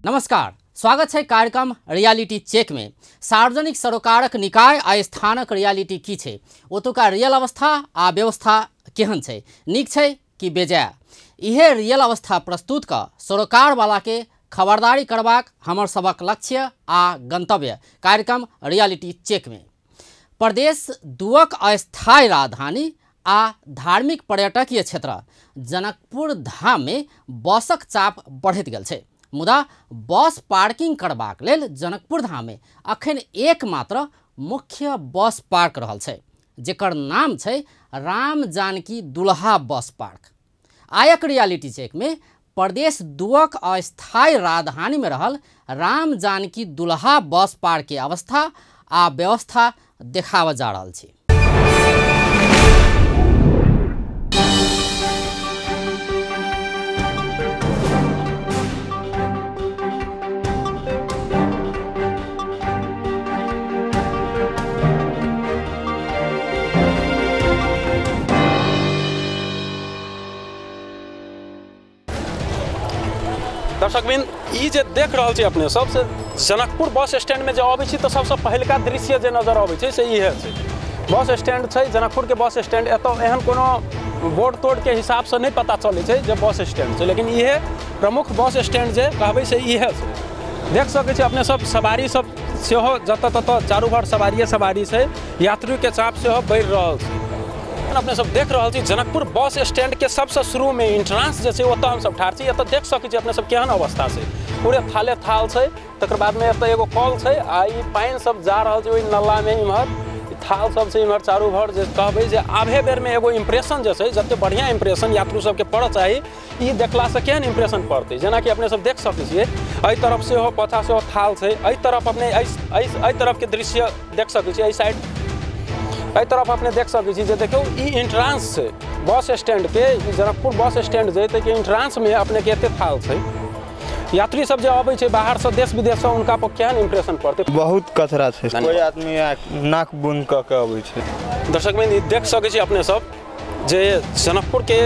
नमस्कार, स्वागत है कार्यक्रम रियलिटी चेक में। सार्वजनिक सरोकारक निकाय आ स्थानक रियलिटी की छै, ओतुका रियल अवस्था आ व्यवस्था केहन छै, नीक छै कि बेजाय, इहे रियल अवस्था प्रस्तुत क सरोकार वाला के खबरदारी करबाक हमर सबक लक्ष्य आ गंतव्य कार्यक्रम रियलिटी चेक में। प्रदेश दुअक अस्थायी राजधानी आ धार्मिक पर्यटकीय क्षेत्र जनकपुर धाम में बसक चाप बढ़ैत गेल छै, मुदा बस पार्किंग करबाक लेल जनकपुर धाम में अखन एकमात्र मुख्य बस पार्क रहल छै, जेकर नाम छै राम जानकी दुल्हा बस पार्क। आयक रियलिटी चेक में प्रदेश दुअक अस्थायी राजधानी में रहल राम जानकी दुल्हा बस पार्क के अवस्था आ व्यवस्था देखावल जा रहल छै। दर्शकबिन, ई जे देख रहल छी अपने सबसे जनकपुर बस स्टैंड में जे अबै छी तऽ सबसे पहिलका दृश्य जे नजर अबै छै से इहे छै। बस स्टैंड छै जनकपुर के बस स्टैंड। एतऽ एहन कोनो बोर्ड तोड़ के हिसाब से नहीं पता चलै छै जे बस स्टैंड छै, लेकिन इहे प्रमुख बस स्टैंड जे कहबै से इहे छै। देख सकै छी अपने सब, सवारी सब सेहो जतऽ ततऽ चारू भर सवारिये सवारी छै, यात्रीके चाप सेहो बढ़ि रहल छै। अपने सब देख रहल छी जनकपुर बस स्टैंड के सबसे शुरू में एंट्रेंस जे छै ओतऽ हमसब ठाढ़ छी। एतऽ देख सकै छी अपने सब केहन अवस्था छै, पूरे थाले थाल छै। तकर बाद में एतऽ एगो कल छै आ ई पानि सब जा रहल छै ओहि नाला में। इम्हर थाल सब छै, इम्हर चारू भर जे कहबै जे आधे बेर में एगो इम्प्रेशन जे छै, जते बढ़िया इम्प्रेशन यात्रु सबके पड़ऽ चाही, ई देखलासँ केहन इम्प्रेशन पड़तै। जेनाकि अपने सब देख सकै छियै एहि तरफ सेहो पाछा सेहो थाल छै। एहि तरफ अपने एहि तरफके दृश्य देख सकै छियै, एहि साइड एहि तरफ अपने देख सकै छी जे देखियौ ई एंट्रेंस छै बस स्टैंड के। ई जनकपुर बस स्टैंड जे ताहिके एंट्रेंस में अपने के एते थाल छै। यात्री सब जे अबै छै बाहर से, देश विदेश से, उनका पर केहन इम्प्रेशन पड़तै। बहुत कचरा छै, कोई आदमी नाक बंद कऽ के अबै छै। दर्शक में देख सकै छी अपने सब जे जनकपुर के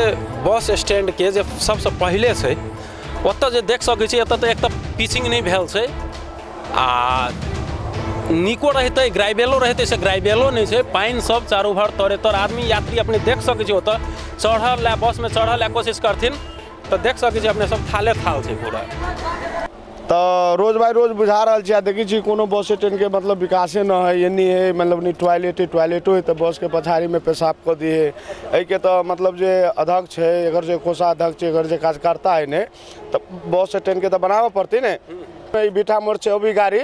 बस स्टैंड के जे सबसे पहिले छै ओतऽ जे देख सकै छी, एतऽ तऽ एक तऽ पिचिंग नहि भेल छै आ नीको रहतै, ग्राइबेलो रहतै से ग्राइबेलो नहि छै। पानि सब चारू भर तरे तर आदमी यात्री अपने देख सकै छी। ओतऽ चढ़ल लए बसमे चढ़ल लए कोशिश करथिन तऽ देख सकै छी अपने सब थाले थाल छै पूरा। तऽ रोज बाय रोज बुझा रहल छी आ देखै छी कोनो बस स्टैंडके मतलब विकासे न है, एनी है मतलब नहीं टॉयलेट है, टॉयलेटो है तऽ बसके पछाड़ीमे पेशाब कऽ दी है। एहिके तऽ मतलब जे अध्यक्ष है, एकर जे कोषाध्यक्ष है, एकर जे कार्यकर्ता है ने, तऽ बस स्टैंडके तऽ बनाबऽ पड़तै ने। भिठा मोड़ से अभी गाड़ी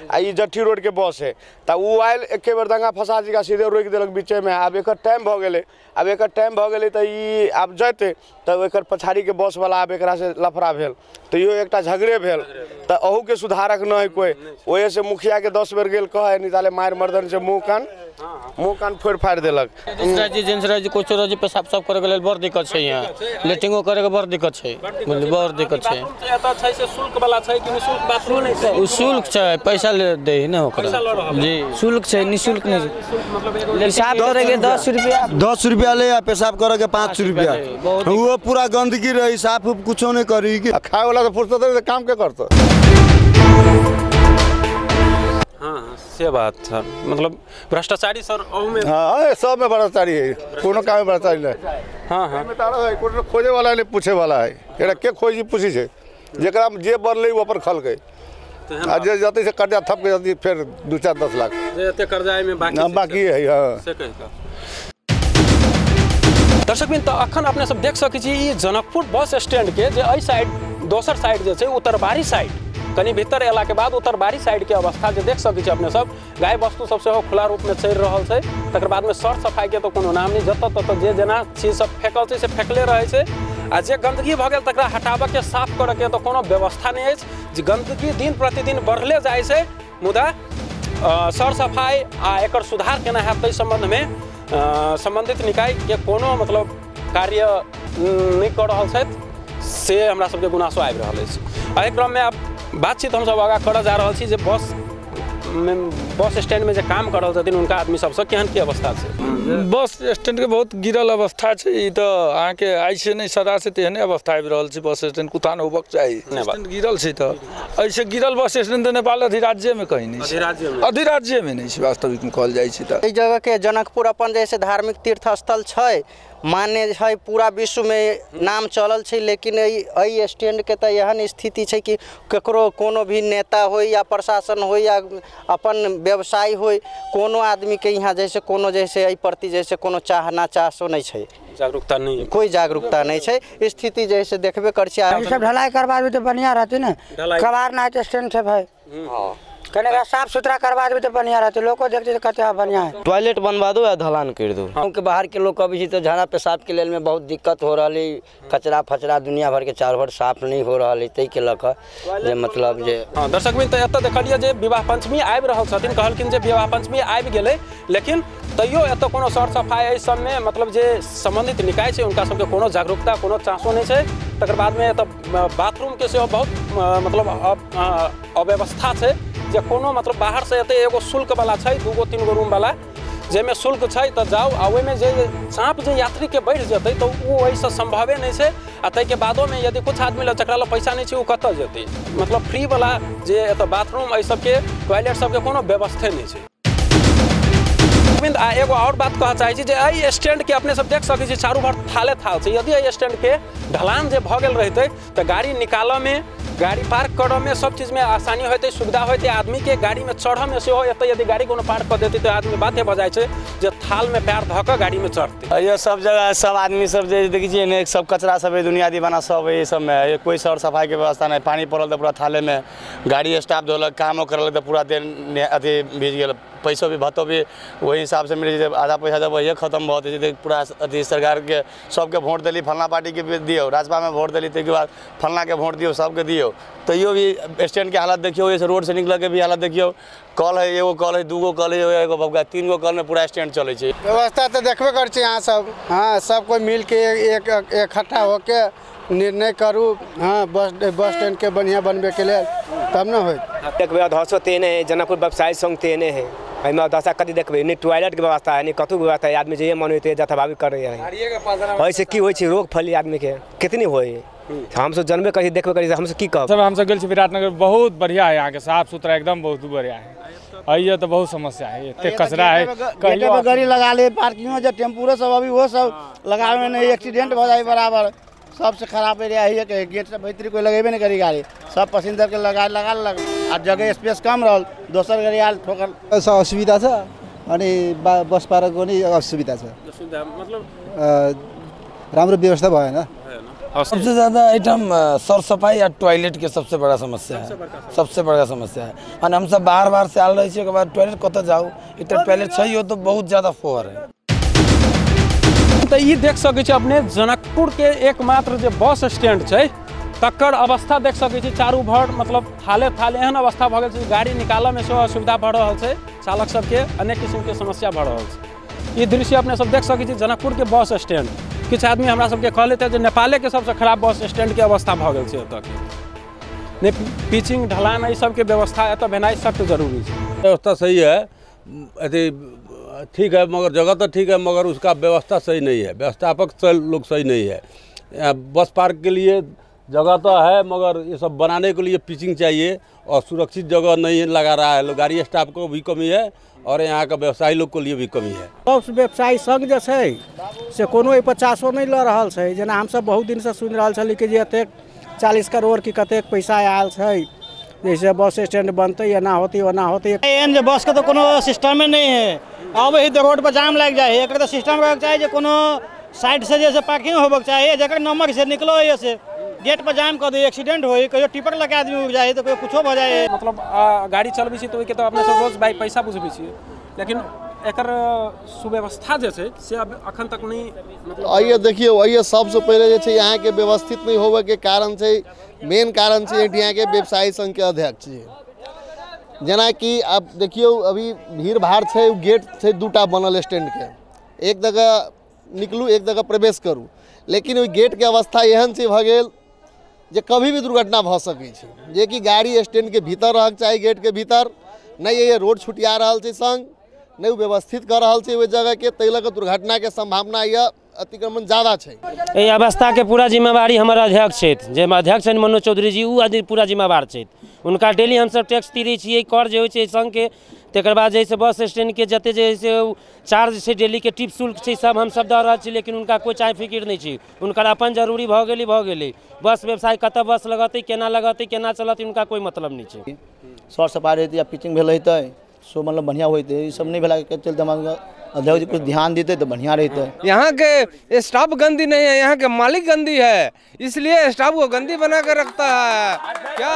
आ ई जट्ठी रोड के बस है तऽ ओ आयल एके बेर दंगा फसा जी सीधे रोकि देलक बीचे में। आब एकर टाइम भऽ गेलै, आब एकर टाइम भऽ गेलै तऽ ई आब जेतै तऽ एकर पछाड़ीके बसवला आब एकरासँ लफड़ा भेल तऽ इहो एकटा झगड़े भेल। तऽ अहूके सुधारक नहि है कोइ, ओहिसँ मुखियाके 10 बेर गेल कहै नहीं ताले मारि मर्दन से मुँह कान फोड़ि फाड़ि देलक। जेंट्स रह जी, कोचो रह जी, पेशाब सब करे के लेल बड़ दिक्कत छै, यहाँ लेट्रिनो करे के बड़ दिक्कत छै, बड़ दिक्कत छै। एतऽ छै से शुल्क वाला छै कि निःशुल्क बाथरूम? नहि छै, ओ शुल्क छै, पैसा ले दे ने ओकरा जी, शुल्क छै, निःशुल्क नहि। पेशाब करे के 10 रुपया, 10 रुपया ले आ पेशाब करे के 5 रुपया, वो पूरा गंदगी रही, साफ उफ कुछो नहीं करी। खाए वाला तो फुर्सत नहीं, काम के करतो। हाँ से बात सर, मतलब भ्रष्टाचारी सर में। हाँ सब में भ्रष्टाचारी है, कोनो काम में भ्रष्टाचारी नहीं। हाँ हाँ कोनो खोजे वाला नहीं, पूछे वाला है, एकरा के खोजी पूछी छै, जेकरा जे बढ़लै ओ अपन खलकै आ जे जतै से कर्जा थप के जल्दी फेर 2 4 10 लाख जे एते कर्जा में बाकी बाकी है। हाँ से कहि कऽ दर्शकबिन, तऽ अखन अपने सब देख सकै छी ई जनकपुर बस स्टैंड के जे एहि साइड दोसर साइड जे छै उत्तरबारी साइड, कनि भीतर अयलाके बाद उत्तरबारी साइडके अवस्था जे देख सकै छी अपने सब, गाय वस्तु सब सेहो खुला रूपमे चलि रहल छै। तकर बादमे सर सफाइके तऽ कोनो नाम नहि, जतऽ ततऽ जे जेना चीज सब फेकल छै से फेकले रहै छै आ जे गंदगी भऽ गेल तकरा हटाबऽके साफ करऽके तऽ कोनो व्यवस्था नहि अछि। जे गंदगी दिन प्रतिदिन बढ़ले जाइ छै, मुदा सर सफाइ आ एकर सुधार केना हैत ताहि सम्बन्धमे सम्बन्धित निकायके कोनो मतलब कार्य नहि कऽ रहल छथि, से हमरा सबके गुनासो आबि रहल अछि। एहि क्रममे आब बातचीत हमसब आगाँ करऽ जा रहल छी जे बस बस स्टैंड में जे काम कर रहल छथिन उनका आदमी सबसँ केहन की अवस्था छै। बस स्टैंड के बहुत गिरल अवस्था छै। ई तऽ अहाँके आइसे नहि सदा से तेहने अवस्था आबि रहल छै। बस स्टैंड कुथान होबक चाही, स्टैंड गिरल छै तऽ ऐसे गिरल बस स्टैंड तऽ नेपाल अधिराज्यमे कहीं नहि छै, अधिराज्यमे नहि छै वास्तविकमे कहल जाइ छै। तऽ एहि जगहके जनकपुर अपन जैसे धार्मिक तीर्थ स्थल छै, मान्य है, पूरा विश्वमे नाम चलल छै, लेकिन एहि स्टैंडके तऽ एहन स्थिति छै कि ककरो कोनो भी नेता होइ या प्रशासन होइ या अपन व्यवसायी होइ, कोनो आदमीके यहाँ जैसे कोनो जैसे एहि प्रति जैसे कोनो चाह ना चाहसो नहि छै, जागरूकता नहीं, कोई जागरूकता नहीं छै। स्थिति जैसे देखबे कर छी, सब ढलाई करवा देबै तऽ बढ़िया रहतै ने, कबार ना स्टैंड छै भाई, कने साफ सुथरा करवा देबै तऽ बढ़िया रहतै, लोको देखते तऽ कहते बढ़िया है। टॉयलेट बनवा दो या ढलान कर दो। गाँव के बाहर के लोग अबै छै तऽ झाड़ा पेशाब के लेल में बहुत दिक्कत हो रहल है, कचरा फचरा दुनिया भर के चारू भर साफ नहीं हो रहल है, ताहि के लऽ कऽ जे मतलब जे। हाँ दर्शक मित्र, एतऽ देखलियै जे विवाह पंचमी आबि रहल छथिन, कहलखिन जे विवाह पंचमी आबि गेलै, लेकिन तैयो एतऽ कोनो सर सफाइ एहि सबमे मतलब जे सम्बन्धित निकाय छै हुनका सबके कोनो जागरूकता कोनो चासो नहि छै। तकर बादमे एतऽ बाथरूमके सेहो बहुत मतलब अव्यवस्था छै, जे कोनो मतलब बाहर से एतऽ एगो शुल्क वाला छै, 2 गो 3 गो रूम वाला, जाहिमे शुल्क छै तऽ जाउ, आ ओहिमे जे चाप जे यात्रीके बढ़ि जेतै तऽ ओ एहिसँ सम्भवे नहि छै। आ ताहिके बादोमे यदि कुछ आदमी लग जकरा लग पैसा नहि छै ओ कतऽ जेतै, मतलब फ्री वाला जे एतऽ बाथरूम एहि सबके टॉयलेट सबके कोनो व्यवस्थे नहि छै। आ एगो और बात कहऽ चाहै छी जे एहि स्टैंडके अपने सब देख सकै छी चारू भर थाले थाल छै। यदि एहि स्टैंडके ढलान जे भऽ गेल रहितै तऽ गाड़ी निकालऽमे, गाड़ी पार्क करऽमे सब चीजमे आसानी होइतै, सुविधा होइतै आदमीके। गाड़ीमे चढ़ऽमे सेहो एतऽ यदि गाड़ी कोनो पार्क कऽ देतै तऽ आदमी बाते भऽ जाइ छै जे थालमे पैर धऽ कऽ गाड़ीमे चढ़तै। ये सब जगह सब आदमी सब जे देखै छियै ने, सब कचरा सब है, दुनिया दीवाना सब है, सब में है, कोई सर सफाई के व्यवस्था नहीं। पानी पड़ल तऽ पूरा थालेमे, गाड़ी स्टाफ धोलक, कामो करलक तऽ पूरा देह अथी भीज गेल, पैसो भी भत्तो भी वही हिसाब से मिलै छै, आधा पैसा जब वही खत्म भऽ जाइ छै। पूरा अथी सरकारके सबके वोट देली, फलना पार्टीके भी दियौ, राजपामे वोट देली, ताहिके बाद फलनाके वोट दियौ, सबके दियौ, तैयो भी स्टैंडके हालत देखियौ, एहिसँ रोडसँ निकलऽके भी हालत देखियौ। कल है, एगो कल है, 2 गो कल है, एगो बबका, 3 गो कलमे पूरा स्टैंड चलै छै। व्यवस्था तऽ देखबे करै छी अहाँ सब, हाँ सब कोइ मिलके एक इकट्ठा होके निर्णय करू, हाँ बस स्टैंडके बढ़िआँ बनबैके लेल, तब ने होइत। देखबै अधसो तेहने है, जनकपुर व्यवसाय संघ तेहने है, एहिमे अधसा कथी देखबै, नहि टॉयलेटके व्यवस्था है, नहि कतहु व्यवस्था है, आदमी जे मन होइते जथाभावी करै है। एहिसँ की होइ छै, रोग फैले आदमीके, कितनी होइ, हमसब जानबे करी, देखबे करी, हमसब की कहब। सब हमसब गेल छी विराटनगर, बहुत बढ़िया है यहाँ के, साफ सुथरा एकदम बहुत बढ़िया है। अइये तो बहुत समस्या है, इतने कचरा है, कहियो गाड़ी लगा ले, पार्किंगो जे टेम्पूरो सब अभी वो सब लगावे नहीं, एक्सीडेंट भऽ जाइ बराबर। सबसे खराब एरिया है के गेट से भीतरी कोई लगेबे नहीं करी गाड़ी, सब पैसेंजर के लगा लगा लग, आ जगह स्पेस कम रहल, दोसर गाड़ी आयल ठोकर। असुविधा छ, अनि बस पार्कको नि असुविधा छ, मतलब राम्रो व्यवस्था भएन। सबसे ज़्यादा एहिठाम सर सफाई आ टॉयलेट के सबसे बड़ा समस्या है, सबसे बड़ा समस्या है। और हम सब बाहर बाहर से आयल रहे छी, ओकर बाद टॉयलेट कतऽ जाउ, एकटा टॉयलेट छै तो बहुत ज़्यादा फोहर है। तऽ ई देख सकै छी अपने जनकपुर के एकमात्र जे बस स्टैंड छै तकर अवस्था देख सकै छी, चारू भर मतलब थाले थाले एहन अवस्था भऽ गेल छै, गाड़ी निकालऽमे सेहो असुविधा भऽ रहल छै, चालक सबके अनेक किसिमके समस्या भऽ रहल छै। ई दृश्य अपने सब देख सकै छी जनकपुर के बस स्टैंड। किछु आदमी हमरा सबके कहलथि जे नेपालेके सबसँ खराब बस स्टैंडके अवस्था भऽ गेल छै एतऽके, नहि पिचिंग ढलान एहि सबके व्यवस्था एतऽ भेनाइ सख्त जरूरी छै। व्यवस्था सही है, अथी ठीक है, मगर जगह तो ठीक है, मगर उसका व्यवस्था सही नहीं है, व्यवस्थापक लोग सही नहीं है। बस पार्क के लिए जगह तो है, मगर ये सब बनाने के लिए पिचिंग चाहिए और सुरक्षित जगह नहीं लगा रहा है, गाड़ी स्टाफ को भी कमी है और यहाँ का व्यवसायी लोग को लिए भी कमी है। बस व्यवसायी संघ जे छै से कोनो एहिपर चासो नहि लऽ रहल छै। जेना हमसब बहुत दिनसँ सुनि रहल छली कि जे एतेक 40 करोड़ की कतेक पैसा आयल छै, जैसे बस स्टैंड बनतै एना होतै ओना होतै। एहन जे बसके तऽ कोनो सिस्टमे नहि है, अबै है तऽ रोड पर जाम लागि जाइ है। एकर तऽ सिस्टम रहैके चाही जे कोनो साइड से जैसे पार्किंग होबक चाही, जकर नंबर से निकलो है से गेट पर जाम कर दे, एक्सीडेंट हो, कहियो टिपर लगा आदमी उड़ जाए तो कहियो कुछो भऽ जाए। मतलब गाड़ी चलबै छी तऽ ओहिके तऽ अपने सब रोज बाई पैसा बुझबै छी, लेकिन एकर सुव्यवस्था जे छै से अब अखन तक नहीं। मतलब आइए देखियौ, आइए सबसे पहले जे छै यहाँ के व्यवस्थित नहीं होवे के कारण छै, मेन कारण छै यहाँ के व्यवसायी संघ के अध्यक्ष जी। जेनाकि आप देखियौ अभी भीड़ भाड़ छै, गेट छै दूटा बनल स्टैंड के, एक जगह निकलू एक जगह प्रवेश करू, लेकिन ओहि गेट के अवस्था एहन छै भऽ गेल जे कभी भी दुर्घटना भऽ सकै छै। जेकि गाड़ी स्टैंड के भीतर रहक चाही, गेट के भीतर, नहि ये रोड छुटिया रहल छै संघ, नहि व्यवस्थित कऽ रहल छै ओहि जगहके, ताहि लऽ कऽ दुर्घटनाके संभावना यऽ, अतिक्रमण ज़्यादा छै। एहि अवस्थाके पूरा जिम्मेवारी हमर अध्यक्ष छथि, जे अध्यक्ष छथि मनोज चौधरी जी, ओ आदमी पूरा जिम्मेवार छथि। हुनका डेली हमसब टैक्स तीरै छियै, कर जे होइ छै संघके, तकर बाद जे बस स्टैंडके जते जे से चार्ज छै डेलीके टिप शुल्क छै सब हमसब दऽ रहल छी, लेकिन हुनका कोइ चाहे फिक्र नहि छै। हुनकर अपन जरूरी भऽ गेलै भऽ गेलै, बस व्यवसाय कतऽ बस लगतै, केना लगतै, केना चलतै, हुनका कोइ मतलब नहि छै। सर सफाइ रहितै या पिचिंग भेल रहितै सो मतलब बढ़िया होते, ये सब नहीं भेला के चलते अध्यक्ष जी कुछ ध्यान देते तो बढ़िया रहते। यहाँ के स्टाफ गंदी नहीं है, यहाँ के मालिक गंदी है, इसलिए स्टाफ को गंदी बना कर रखता है क्या।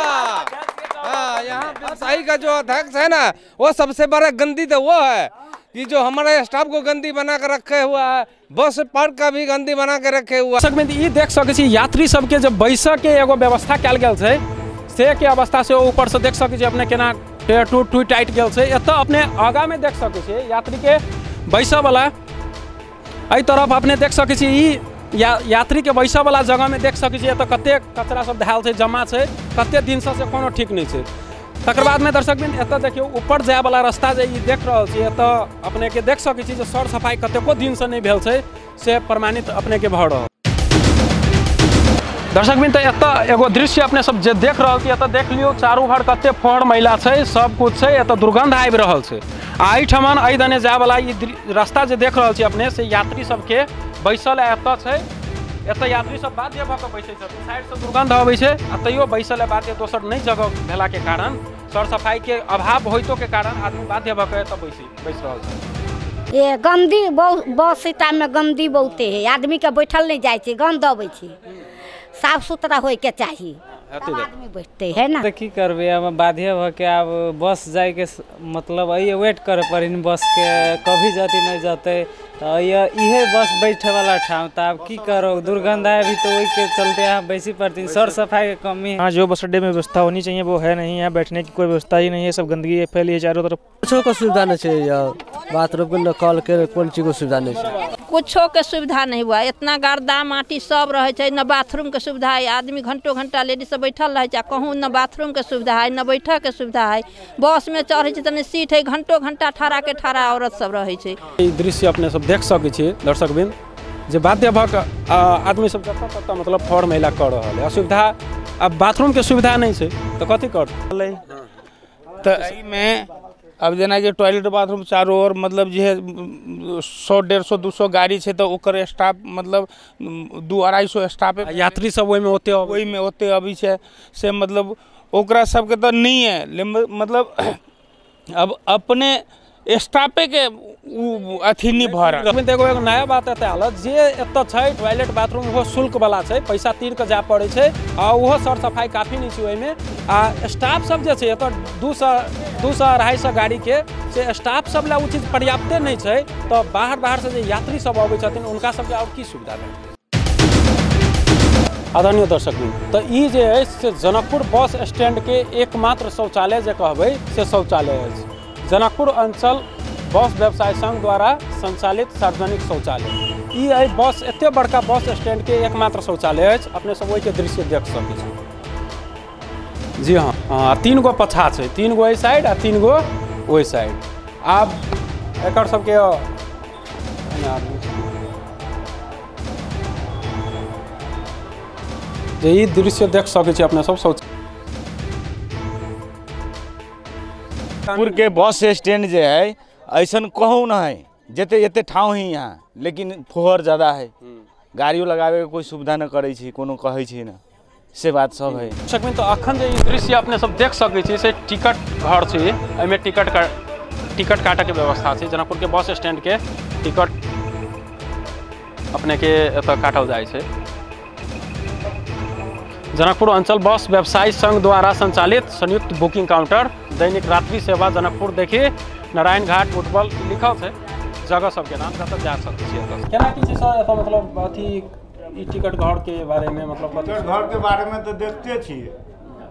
हाँ, यहाँ व्यवसायी का जो अध्यक्ष है ना, वो सबसे बड़ा गंदी तो वो है कि जो हमारे स्टाफ को गंदी बना कर रखे हुआ है, बस पार्क का भी गंदी बना के रखे हुआ है। ई देख सकै छी यात्री सबके जब बैसऽ के एगो व्यवस्था कयल गेल छै से के अवस्था से ऊपर से देख सकै छी अपने केना टूट टूट टाइट गेल छै। एतऽ अपने आगा में देख सकै छी यात्री के बैसऽ वाला, एहि तरफ अपने देख सकै छी ई यात्री के बैसऽ वाला जगह में देख सकै छी एतऽ कतेक कचरा सब धायल छै, जमा छै, कते दिन से कोनो ठीक नहि छै। तकर बाद में दर्शक बिन एतऽ देखियौ ऊपर जाय वाला रास्ता जे ई देख रहल छी, एतऽ अपने के देख सकै छी जे सर सफाई कतेको दिन से नहि भेल छै से प्रमाणित अपने के भऽ रहल। दर्शक बिन तऽ एतऽ एगो दृश्य अपने सब जे देख रहल छी, एतऽ देख लियौ चारू भर कते फोहर मैला छै, सब कुछ छै, एतऽ दुर्गंध आबि रहल छै। आ एहिठमन एहि दने जाय वाला ई रास्ता जे देख रहल छी अपने से यात्री सबके बैसल एतऽ छै, एतऽ यात्री सब बाध्य भऽ कऽ बैसै छथिन, साइडसँ दुर्गंध अबै छै आ तैयो बैसल बाध्य, दोसर नहि जगह भेलाके कारण, सर सफाईके अभाव होइतो के कारण आदमी बाध्य भऽ कऽ एतऽ बैस रहल छै। ये गंदी बस में गंदी बहुते है, आदमी के बैठल नहीं जाइ छै, गंध अबै छै, साफ सुथरा होय के चाही तब आदमी बैठते है ना। की करबै, अब बाध्य भऽ के आब बस जाय के मतलब अइए वेट करे पड़ी बस के, कभी जाती नहीं जाते तो इहे बस बैठे वाला ठाम, तो आब की करो, दुर्गंध आए भी तो वही के चलते यहाँ बैसी पड़ती, सर सफाई के कमी। हाँ, जो बस अड्डे में व्यवस्था होनी चाहिए वो है नहीं, यहाँ बैठने की कोई व्यवस्था ही नहीं है, सब गंदगी फैली है चारों तरफ। कुछो के सुविधा नहीं है, बाथरूम के कल के कोन चीज के सुविधा नहीं है, कुछो के सुविधा नहीं हुआ, इतना गर्दा माटी सब रहे छै, न बाथरूम के सुविधा है, आदमी घंटों घंटा लेडीज सब बैठल रहे छै, कहूँ न बाथरूम के सुविधा है न बैठक के सुविधा है, बस में चढ़े छै तने सीट है, घंटों घंटा ठहरा के ठहरा औरत सब रहे छै। ई दृश्य अपने सब देख सकै छी दर्शक बिन जे बाध्य भऽ कऽ आदमी सब जतऽ ततऽ मतलब फर मैला कऽ रहल है, असुविधा, अब बाथरूम के सुविधा नहीं छै तऽ कथी करतै। तऽ एहिमे अब जेनाकि टॉयलेट बाथरूम चारू ओर मतलब जे है 100 150 200 गाड़ी छै तऽ ओकर स्टाफ मतलब 200-250 स्टाफ, यात्री सब ओहिमे ओते अबै छै, से मतलब ओकरा सबके तऽ नहीं है, मतलब अब अपने स्टाफे के अथी नहीं भऽ रहल। एगो एगो नया बात एतऽ आयल जे एतऽ छै टॉयलेट बाथरूम ओहो शुल्क वाला छै, पैसा तीर के जाय पड़ै छै आ ओहो सर सफाई काफी नहीं छै ओहिमे, आ स्टाफ सब जे छै एतऽ 200-250 गाड़ी के से स्टाफ सब ला ओ चीज पर्याप्ते नहीं छै, तऽ बाहर बाहर से जे यात्री सब अबै छथिन हुनका सबके आओर की सुविधा भेटतै। आदरणीय दर्शक तऽ ई जे अछि से जनकपुर बस स्टैंड के एकमात्र शौचालय जे कहबै से शौचालय अछि, जनकपुर अंचल बस व्यवसाय संघ द्वारा संचालित सार्वजनिक शौचालय ई एहि बस एते बड़का बस स्टैंड के एकमात्र शौचालय अछि, अपने सब ओहिके दृश्य देख सकै छी। जी हाँ, हाँ 3 गो पछा छै, 3 गो एहि साइड आ 3 गो ओहि साइड। आब एकर सबके जे ई दृश्य देख सकै छी अपने सब। शौचालय के बस स्टैंड जे है ऐसा कहूँ न है, जते एते ठाव ही यहाँ, लेकिन फोहर ज़्यादा है, गाड़ियों लगावे के कोई सुविधा न करै छी, कोनो कहै छी न, से बात सब है। दर्शक तो अखन जे ई दृश्य अपने सब देख सकै छी से टिकट घर छै, एहिमे टिकट काटऽ के व्यवस्था छै, जनकपुर के बस स्टैंड के टिकट अपने के एतऽ काटल जाइ छै। जनकपुर अंचल बस व्यवसायी संघ द्वारा संचालित संयुक्त बुकिंग काउंटर दैनिक रात्रि सेवा जनकपुर देखी नारायण घाट फुटबॉल लिखल छै जगह सबके नाम, जतऽ जा सकै छी। केना की छै सर एतऽ मतलब अथी ई टिकट घर के बारे में मतलब टिकट घर के बारे में तऽ देखते छियै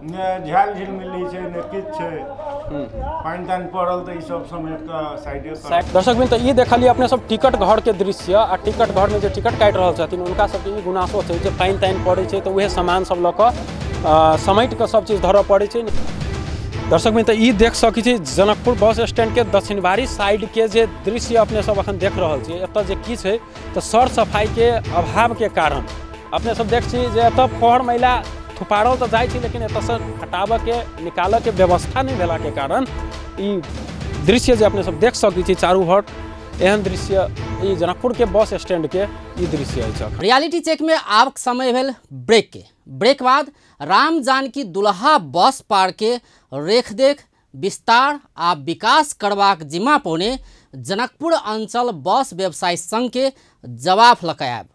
ने, झाल झील मिलै छै ने किछु छै, पानि तानि पड़ल तऽ ई सब समेट कऽ साइडे। दर्शक बिन तऽ ई देखलियै अपने सब टिकट घर के दृश्य, आ टिकट घर में जे टिकट काटि रहल छथिन हुनका सबके ई गुनासो छै जे पानि तानि पड़ै छै तऽ उएह सामान सब लऽ कऽ समेट कऽ सब चीज धरऽ पड़ै छै। दर्शक मित्र ई देख सकै छी जनकपुर बस स्टैंड के दक्षिणवारी साइड के जे दृश्य अपने सब अखन देख रहल छी, एतऽ जे की छै तऽ सर सफाई के अभाव के कारण अपने सब देख छी जे एतऽ फोहर मैला थुपारल तऽ जाइ छै, लेकिन एतऽसँ हटाबऽ के निकालऽ के व्यवस्था नहि भेला के कारण ई दृश्य जे अपने सब देख सकै छी चारू भर एहन दृश्य ई जनकपुर के बस स्टैंड के ई दृश्य अछि। रियलिटी चेक में आब समय भेल ब्रेक के। ब्रेक बाद राम जानकी दुल्हा बस पार्क के रेखदेख विस्तार आ विकास करबाक जिम्मा पौने जनकपुर अंचल बस व्यवसायी संघ के जवाब लकायब।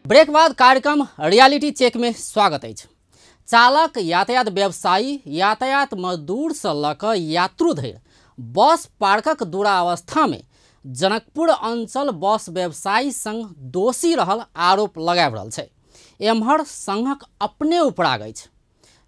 ब्रेक बाद कार्यक्रम रियलिटी चेक में स्वागत अछि। चालक, यातायात व्यवसायी, यातायात मजदूर से लऽ कऽ यात्रु धरि बस पार्कक दुरावस्था में जनकपुर अंचल बस व्यवसायी संघ दोषी रहल आरोप लगाबि रहल छै। एम्हर संघक अपने उपराग अछि।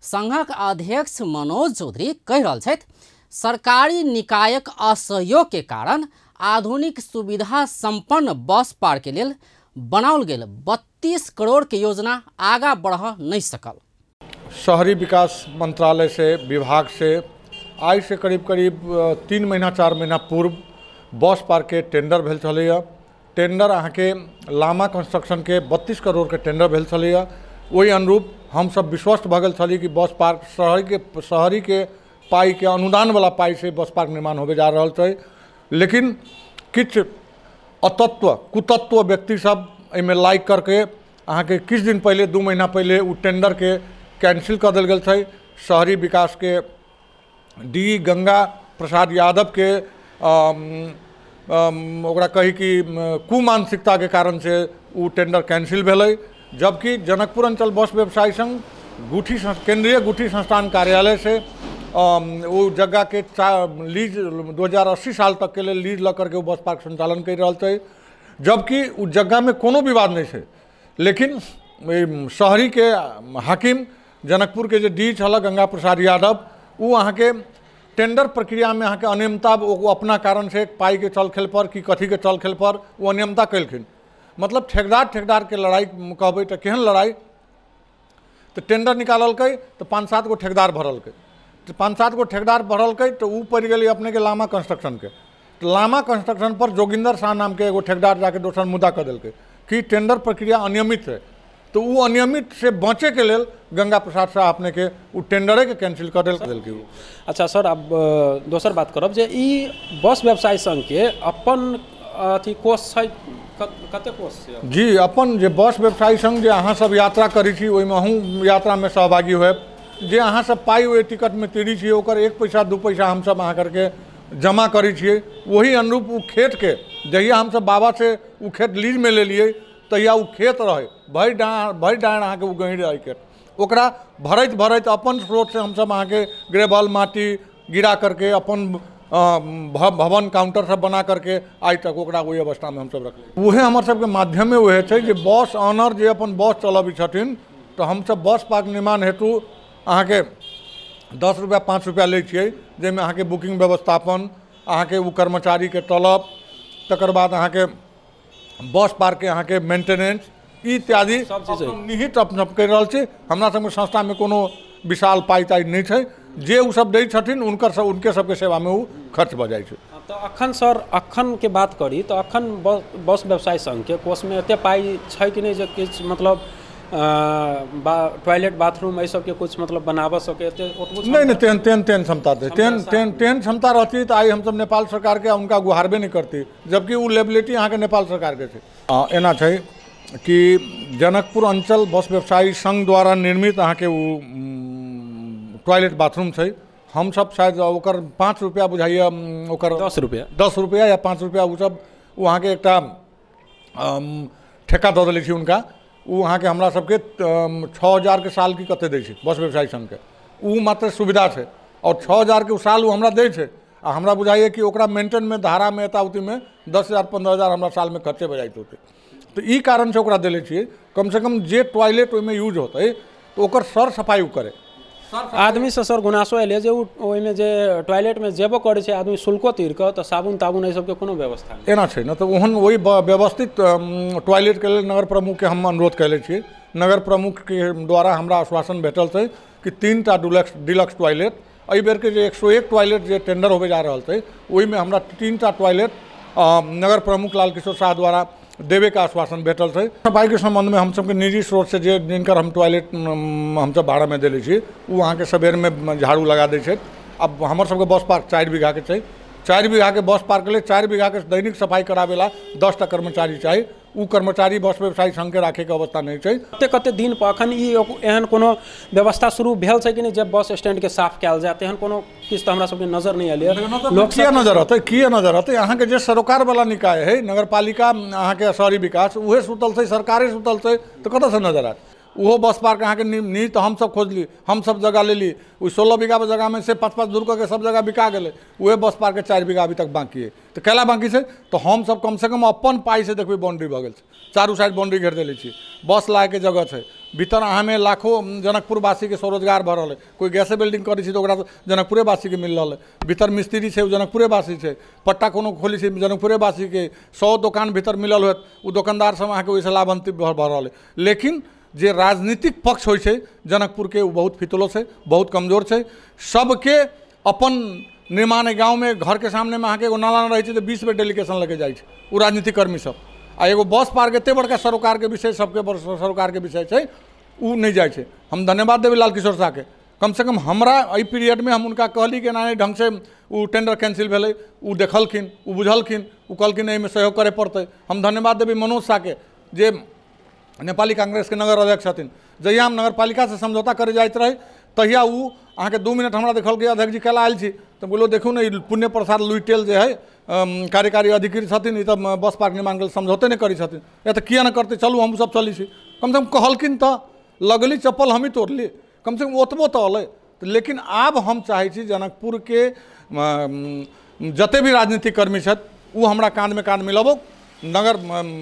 संघक अध्यक्ष मनोज चौधरी कहि रहल छथि, सरकारी निकायक असहयोग के कारण आधुनिक सुविधा संपन्न बस पार्क के लेल बनाओल गेल 32 करोड़ के योजना आगा बढ़ नहीं सकल। शहरी विकास मंत्रालय से विभाग से आइ से करीब करीब 3 महीना 4 महीना पूर्व बस पार्क के टेंडर भेल छलैया। टेंडर अहाँके लामा कंस्ट्रक्शन के 32 करोड़ के टेंडर भेल छलैया। ओहि अनुरूप हमसब विश्वस्त भऽ गेल छली कि बस पार्क शहरी के पाई के अनुदान वाला पाई से बस पार्क निर्माण होबे जा रहल छै। लेकिन किछु अतत्व कुतत्व व्यक्ति सब एहिमे लाइक करके अहाँके किछु दिन पहले 2 महीना पहले उ टेंडर के कैंसिल कर देल गेल छै। शहरी विकास के डी गंगा प्रसाद यादव के ओकरा कही कि कुमानसिकता के कारण से उ टेंडर कैंसिल भेलै। जबकि जनकपुर अंचल बस व्यवसायी संघ गुठी केंद्रीय गुठी संस्थान कार्यालय से वो जगह के लीज 2080 साल तक के लिए लीज ल करके बस पार्क संचालन कर रहल छै। जबकि उस जगह में कोनो विवाद नहीं है। लेकिन शहरी के हाकिम जनकपुर के जो डी छल गंगा प्रसाद यादव वो अहाँ के टेंडर प्रक्रिया में अहाँ के अनियमितता वो अपना कारण से पाई के चल खेल पर कि कथी के चल खेल पर वो अनियमितता कलखिन। मतलब ठेकेदार ठेकेदार के लड़ाई कहबै तो केहन लड़ाई। तो टेंडर निकाललकै तो 5-7 गो ठेकेदार भरलकै, तो 5-7 गो ठेकेदार भरलकै तो उ पड़ि गेलै अपने के लामा कंस्ट्रक्शन के। तो लामा कंस्ट्रक्शन पर जोगिंदर शाह नाम के एगो ठेकेदार जाके दोसर मुद्दा कऽ देलकै कि टेंडर प्रक्रिया अनियमित है। तो उ अनियमित से बचे के लेल गंगा प्रसाद शाह अपने के उ टेंडरे के कैंसिल कर देलकै। अच्छा सर, अब दोसर बात करब जे ई बस व्यवसाय संघ के अपन अथी कोष छै, कते कोष छै? जी, अपन जे बस व्यवसायी संघ जे अहाँ सब यात्रा करै छी ओहिमे अहूँ यात्रामे सहभागी होयब। जे अहाँ सब पाइ ओहि टिकटमे तीरी छियै ओकर 1 पैसा 2 पैसा हमसब अहाँ करके जमा करै छियै। वही अनुरूप उ खेतके जहिया हमसब बाबा से उ खेत लीजमे लेलियै तहिया उ खेत रहै भरि डाँड़ अहाँके उ गहीँर रहै खेत। ओकरा भरैत भरैत अपन स्रोतसँ हमसब अहाँके ग्रेवल माटी गिरा करके अपन भवन काउंटर सब बना करके आइ तक ओकरा ओहि अवस्थामे हमसब रखलियै। उहे हमर सबके माध्यमे उहे छै जे बस ऑनर जे अपन बस चलबै छथिन तऽ हमसब बस पार्क निर्माण हेतु अहाँके 10 रुपया 5 रुपया लै छियै, जाहिमे अहाँके बुकिंग व्यवस्थापन, अहाँके ओ कर्मचारीके तलब, तकर बाद अहाँके बस पार्कके अहाँके मेंटेनेंस इत्यादि सब चीज निहित अपना करि रहल छी। हमरा सबके संस्थामे कोनो विशाल पाइ ताइ नहि छै, जे ओ सब दै छथिन हुनकर सब उनके सबके सेवामे ओ खर्च भऽ जाइ छै। तऽ अखन सर, अखन के बात करी तऽ अखन बस व्यवसाय संघके कोषमे एते पाइ छै कि नहि जे किछु मतलब टॉयलेट बाथरूम एहि सबके कुछ मतलब बनाबऽ सके ओतबो? नहि नहि, तेहन तेहन तेहन क्षमता छै, तेहन तेहन तेहन क्षमता रहती तऽ आइ हमसब नेपाल सरकारके हुनका गुहारबे नहि करती, जबकि ओ लेबिलिटी अहाँके नेपाल सरकारके छै। एना छै कि जनकपुर अंचल बस व्यवसायी संघ द्वारा निर्मित अहाँके ओ टॉयलेट बाथरूम छै। हमसब शायद ओकर 5 रुपया बुझाइए, ओकर 10 रुपया, 10 रुपया या 5 रुपया ओ सब ओ अहाँके एकटा ठेका दऽ देले छी हुनका। ओ अहाँके हमरा सबके 6000 के साल की कते दै छै बस व्यवसायी संघके, ओ मात्र सुविधा छै। और 6000 के साल ओ हमरा दै छै, आ हमरा बुझाइए कि ओकरा मेंटेनमे धारामे एताउतीमे 10,000 15,000 हमरा सालमे खर्चे भऽ जाइत होतै। तऽ ई कारणसँ ओकरा देले छियै, कमसँ कम जे टॉयलेट ओहिमे यूज होतै तऽ ओकर सर सफाइ ओ करे। आदमीसँ सर गुनासो एलै जे ओहिमे जे टॉयलेटमे जेबो करै छै आदमी शुल्को तीर कऽ, तऽ साबुन ताबुन एहि सबके कोनो व्यवस्था नहि एना छै ने। तऽ ओहन ओहि व्यवस्थित टॉयलेटके लेल नगर प्रमुखके हम अनुरोध कयले छियै। नगर प्रमुखके द्वारा हमरा आश्वासन भेटल छै कि 3टा डिलक्स टॉयलेट एहि बेरके जे 101 टॉयलेट जे टेंडर होबे जा रहल छै ओहिमे हमरा 3टा टॉयलेट नगर प्रमुख लाल किशोर शाह द्वारा देवे के आश्वासन भेटल छै। सफाइके सम्बन्धमे हमसबके निजी स्रोत से जे जिनकर हम टॉयलेट हमसब भाड़ामे देले छी ओ अहाँके सबेरमे झाड़ू लगा दै छै। अब हमर सबके बस पार्क 4 बीघाके छै, 4 बीघाके बस पार्क लेल 4 बीघाके दैनिक सफाइ कराबेला 10टा कर्मचारी चाही। ओ कर्मचारी बस व्यवसायी संघके राखैके अवस्था नहि छै। कते कते दिन पर अखन ई एहन कोनो व्यवस्था शुरू भेल छै कि नहि जे बस स्टैंडके साफ कयल जाय, तेहन कोनो किछु तऽ हमरा सबके नजर नहि एलै। लोक किया नजर अतै, किया नजर अतै? अहाँके जे सरोकारवला निकाय है नगरपालिका अहाँके शहरी विकास उहे सुतल छै, सरकारे सुतल छै, तऽ कतऽसँ नजर आयत? ओहो बस पार्क अहाँके नी तऽ हमसब खोजली, हमसब जगह लेली, ओहि 16 बीघा जगहमे से 5-5 दूर कऽ के सब जगह बिका गेलै, उहे बस पार्कके 4 बीघा अभी तक बाकी है। तऽ कैला बाकी छै? तऽ हमसब कमसँ कम अपन पाइसँ देखबै बाउंड्री भऽ गेल छै, चारू साइड बाउंड्री घेर देले छी, बस लागैके जगह छै, भीतर अहाँमे लाखों जनकपुरवासीके स्वरोजगार भऽ रहल है। कोइ गैसे बिल्डिंग करै छै तऽ ओकरा जनकपुरेवासीके मिल रहल है, भीतर मिस्त्री छै ओ जनकपुरेवासी छै, पट्टा कोनो खोली छै जनकपुरेवासीके, 100 दोकान भीतर मिलल होत ओ दोकानदार सब अहाँके ओहिसँ लाभान्वित भऽ रहल है। लेकिन जे राजनीतिक पक्ष होइ छै जनकपुरके ओ बहुत फितलो छै, बहुत कमजोर छै। सबके अपन निर्माण गाँवमे घरके सामनेमे अहाँके एगो नाला रहै छै तऽ 20 बेर डेलीगेशन लगे जाइ छै ओ राजनीतिक कर्मी सब। आ एगो बस पार्क एते बड़का सरोकारके विषय, सबके सरोकारके विषय छै, ओ नहि जाइ छै। हम धन्यवाद देबै लाल किशोर शाहके, कमसँ कम हमरा एहि पीरियडमे हम हुनका कहली कि एना एहि ढङ्गसँ ओ टेंडर कैंसिल भेलै, ओ देखलखिन, ओ बुझलखिन, ओ कहलखिन एहिमे सहयोग करय पड़तै। हम धन्यवाद देबै मनोज शाहके जे नेपाली कांग्रेसके नगर अध्यक्ष छथिन। जहिया हम नगरपालिकासँ समझौता करे जाइत रही तहिया ओ अहाँके 2 मिनट हमरा देखलकै, अध्यक्ष जी काल्हि आयल छी, तऽ बोलो देखू ने ई पुण्य प्रसाद लुइटेल जे है कार्यकारी अधिकृत छथिन, ई तऽ बस पार्क निर्माणके लेल समझौते नहि करै छथिन, या तऽ किया नहि करतै, चलू हमसब चलै छी। कमसँ कम कहलखिन तऽ लगली चप्पल हमही तोड़ली, कमसँ कम ओतबो तऽ अलै। लेकिन आब हम चाहै छी जनकपुरके जते भी राजनीतिक कर्मी छथि ओ हमरा काँधमे काँध मिलाबो, नगर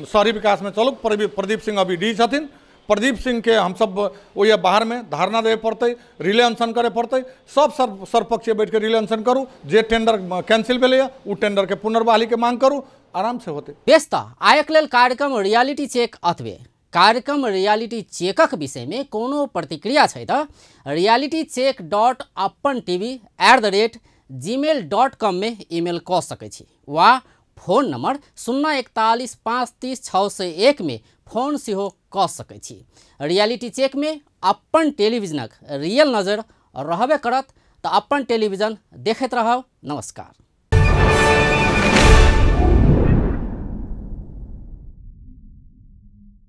शहरी विकासमे चलू। प्रदीप सिंह अभी डी छथिन, प्रदीप सिंहके हमसब ओहि बाहरमे धारणा देबे पड़तै, रिले अनशन करे पड़तै, सब सर्वपक्षीय बैठके रिले अनशन करू, जे टेंडर कैंसिल भेलैए ओ टेंडरके पुनर्बहालीके मांग करू, आरामसँ होतै। बेस, तऽ आयक लेल कार्यक्रम रियलिटी चेक अतबे। कार्यक्रम रियलिटी चेकक विषयमे कोनो प्रतिक्रिया छै तऽ realitycheck.apantv@gmail.com में ईमेल कऽ सकै छी वा फोन नंबर 041 530 601 में फोन सेहो कऽ सकै छी। रियलिटी चेक में अपन टेलीविजनक रियल नजर रहबे करत, तऽ अपन टेलीविजन देखैत रहब। नमस्कार।